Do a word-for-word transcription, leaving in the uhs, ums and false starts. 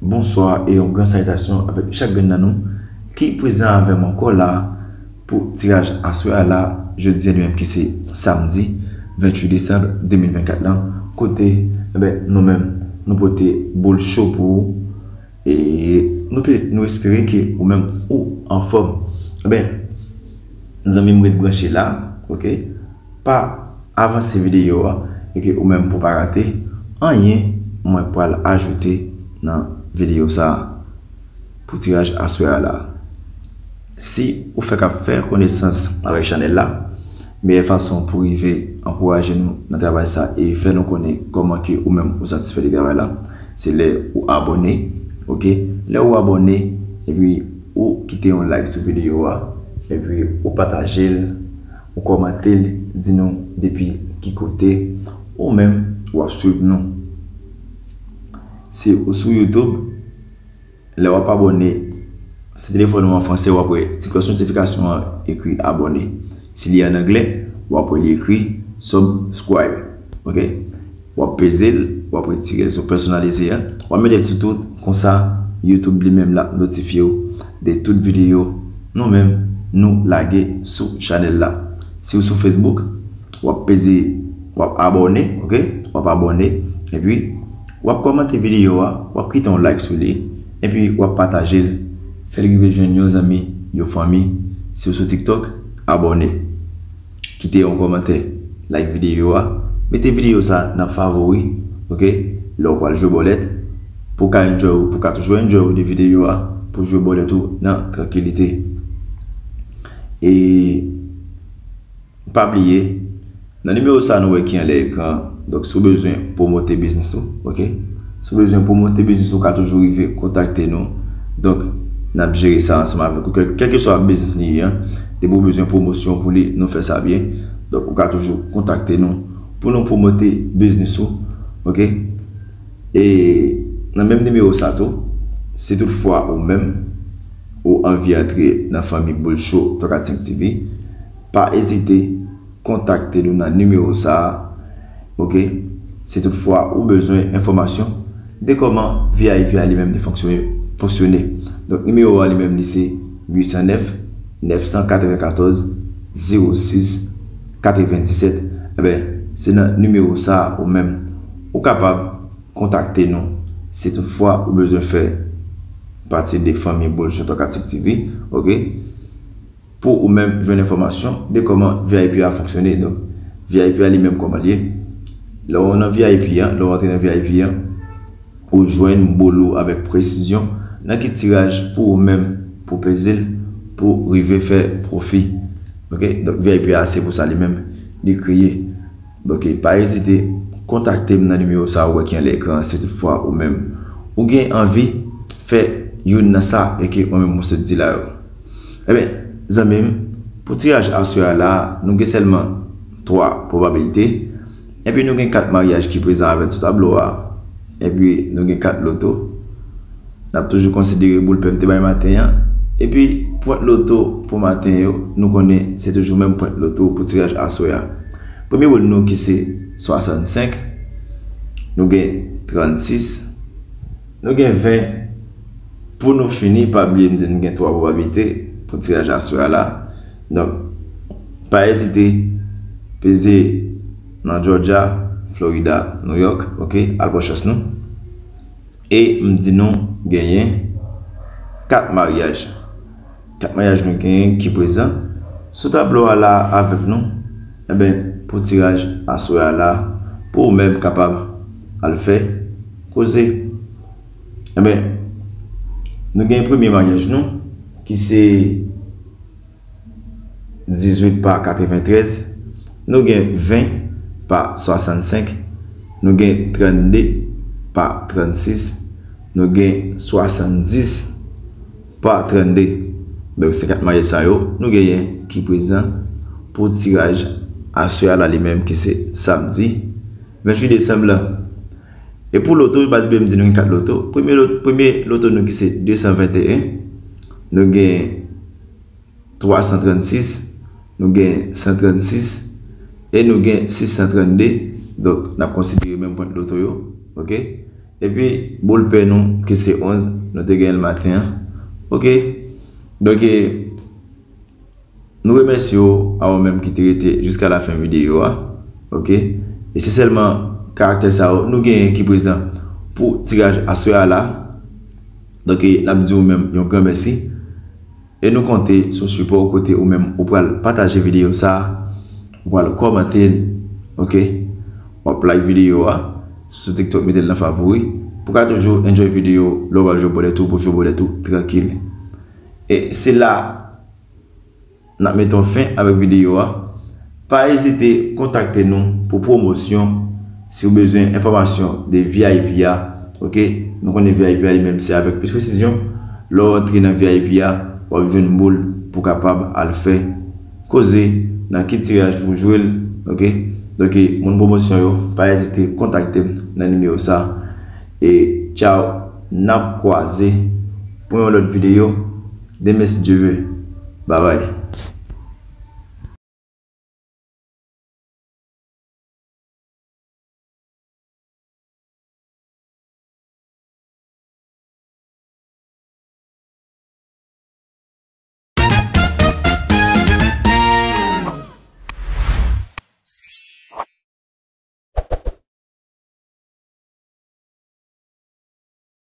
Bonswa e yon gran salitasyon avèk chak grenn nan nou ki prezan avè m ankò la pou tiraj aswè a la, jodi a li menm ki se samdi venntuit desanm de mil vennkat lan, kote, enben, nou menm, nou pote boul cho pou ou, e nou pe, nou espere ke ou menm ou anfòm. Enben, zanmi m, ret branche la, oke? Pa avanse videyo a, e ke ou menm pou pa rate anyen mwen pral ajoute nan videyo sa a pou tiraj aswè a la. Si ou fèk ap fè konesans avèk chanèl la, meyè fason pou rive ankouraje nou nan travay sa e fè nou konnen kòman ke ou menm ou satisfè de travay la, se lè ou abòne, oke? Lè ou abòne, epi ou kite yon like sou videyo a, epi ou pataje l, ou kòmante l, di nou depi ki kote ou menm w ap swiv nou. Si ou sou YouTube, lè w ap abòne, si telefòn ou an fransè, w ap wè ti klòch notifikasyon an ekri abòne. Si li an anglè, w ap wè li ekri subscribe. Oke? W ap peze l, w ap retire l sou pèsonalize a, w ap mete l sou tout, konsa YouTube li menm l ap notifye w de tout videyo nou menm nou lage sou chanèl la. Si w sou Facebook, w ap peze, w ap abòne, oke? W ap abòne, epi w ap kòmante videyo a, w ap kite yon like sou li, epi w ap pataje l, fè l rive jwenn yon zanmi, yon fanmi. Si w sou TikTok, abòne. Kite yon kòmantè, like videyo a, mete videyo sa nan favori, oke? Lè w pral jwe bòlèt, pou w ka enjoy, pou w ka toujou enjoy de videyo a, pou jwe bòlèt ou nan trankilite. E pa bliye, nan nimewo sa nou wè ki anlè ekran, donk si w bezwen pwomote biznis ou, oke? Si w bezwen pwomote biznis ou, ka toujou rive kontakte nou. Donk, n ap jere sa ansanm avèk ou. Kèl, kèlkeswa biznis li ye an, depi w bezwen pwomosyon pou li, nou fè sa byen. Donk, ou ka toujou kontakte nou pou nou pwomote biznis ou. Oke? E nan menm nimewo sa tou, si toutfwa ou menm, ou anvi antre nan fanmi Boul Show Talk Active T V, pa ezite kontakte nou nan nimewo sa a, oke? Si toutfwa ou bezwen enfòmasyon de kòman V I P a li menm li fonksyone, fonksyone. Donk, nimewo a li menm li se uit san nèf, nèf san katrevenkatòz, zewo sis, katrevendisèt. Enben, se nan nimewo sa a ou menm ou kapab kontakte nou si toutfwa ou bezwen fè pati de fanmi Boul Show Talk Active T V, oke? Pou ou menm jwenn enfòmasyon de kòman V I P a fonksyone. Donk, V I P a li menm kòman l ye. Lè w nan V I P an, lè w antre nan V I P an, ou jwenn boul ou avèk presizyon nan ki tiraj pou ou menm pou peze l pou rive fè pwofi. Oke? Donk, V I P a se pou sa li menm li kreye. Donk, pa ezite kontakte m nan nimewo sa a ou wè ki anlè ekran an si toutfwa ou menm ou gen anvi fè youn nan sa e ke mwen menm mwen sot di la yo. Enben, zanmi m, pou tiraj aswè a la, nou gen sèlman twa pwobabilite. Epi nou gen kat maryaj ki prezan avè n sou tablo a. Epi nou gen kat loto. N ap toujou konsidere boul pè m te bay maten an. Epi pwent loto pou maten yo, nou konnen se toujou menm pwent loto pou tiraj aswè a. Premye boul nou ki se swasannsenk, nou gen trannsis, nou gen ven. Pou nou fini, pa bliye m di nou gen twa pwobabilite pou tiraj aswè a la. Donk, pa ezite, peze nan Georgia, Florida, New York, oke? Al pran chans nou. E m di nou genyen kat maryaj. Kat maryaj nou genyen ki prezan sou tablo a la avèk nou. Enben, pou tiraj aswè a la, pou ou menm kapab al fè koze. Enben, nou gen premye maryaj nou, ki se dizuit pa katreventrèz, nou gen ven pa swasannsenk, nou gen trannde pa trannsis, nou gen swasanndis pa trannde. Donk, se kat maryaj sa yo nou genyen ki prezan pou tiraj aswè a la li menm ki se samdi venntuit desanm lan. E pou loto, pa bliye m di nou gen kat loto. Premye lo-, premye loto nou ki se de san venteyen, nou gen twa san trannsis, nou gen san trannsis, e nou gen sis san trannde. Donk, n ap konsidere menm pwent loto yo, oke? Epi boul pè nou ki se onz, nou te genyen l maten an. Ok. Donk, e, nou remèsye w, a ou menm ki te rete jiska lafen videyo a. Ok. E se sèlman karaktè sa yo nou genyen ki prezan pou tiraj aswè a la. Donk, e, n ap di ou menm yon gran mèsi. E nou konte sou sipò w kote ou menm ou pral pataje videyo sa a, ou pral kòmante l, ok? W ap like videyo a, sou TikTok mete l nan favori, pou ka toujou enjoy videyo lè w pral jwe bòlèt ou, pou jwe bòlèt ou trankil. E se la n ap mete yon fen avèk videyo a. Pa ezite kontakte nou pou pwomosyon si w bezwen enfòmasyon de V I P a. Ok, nou konnen V I P a li menm se avèk plis presizyon. Lè w antre nan V I P a, w ap jwenn boul pou kapab al fè koze nan ki tiraj pou jwe l. Ok, donk, moun pwomosyon yo, pa ezite kontakte m nan nimewo sa. E tchaw, n ap kwaze pou yon lòt videyo. Demen si Dye vle. Babay.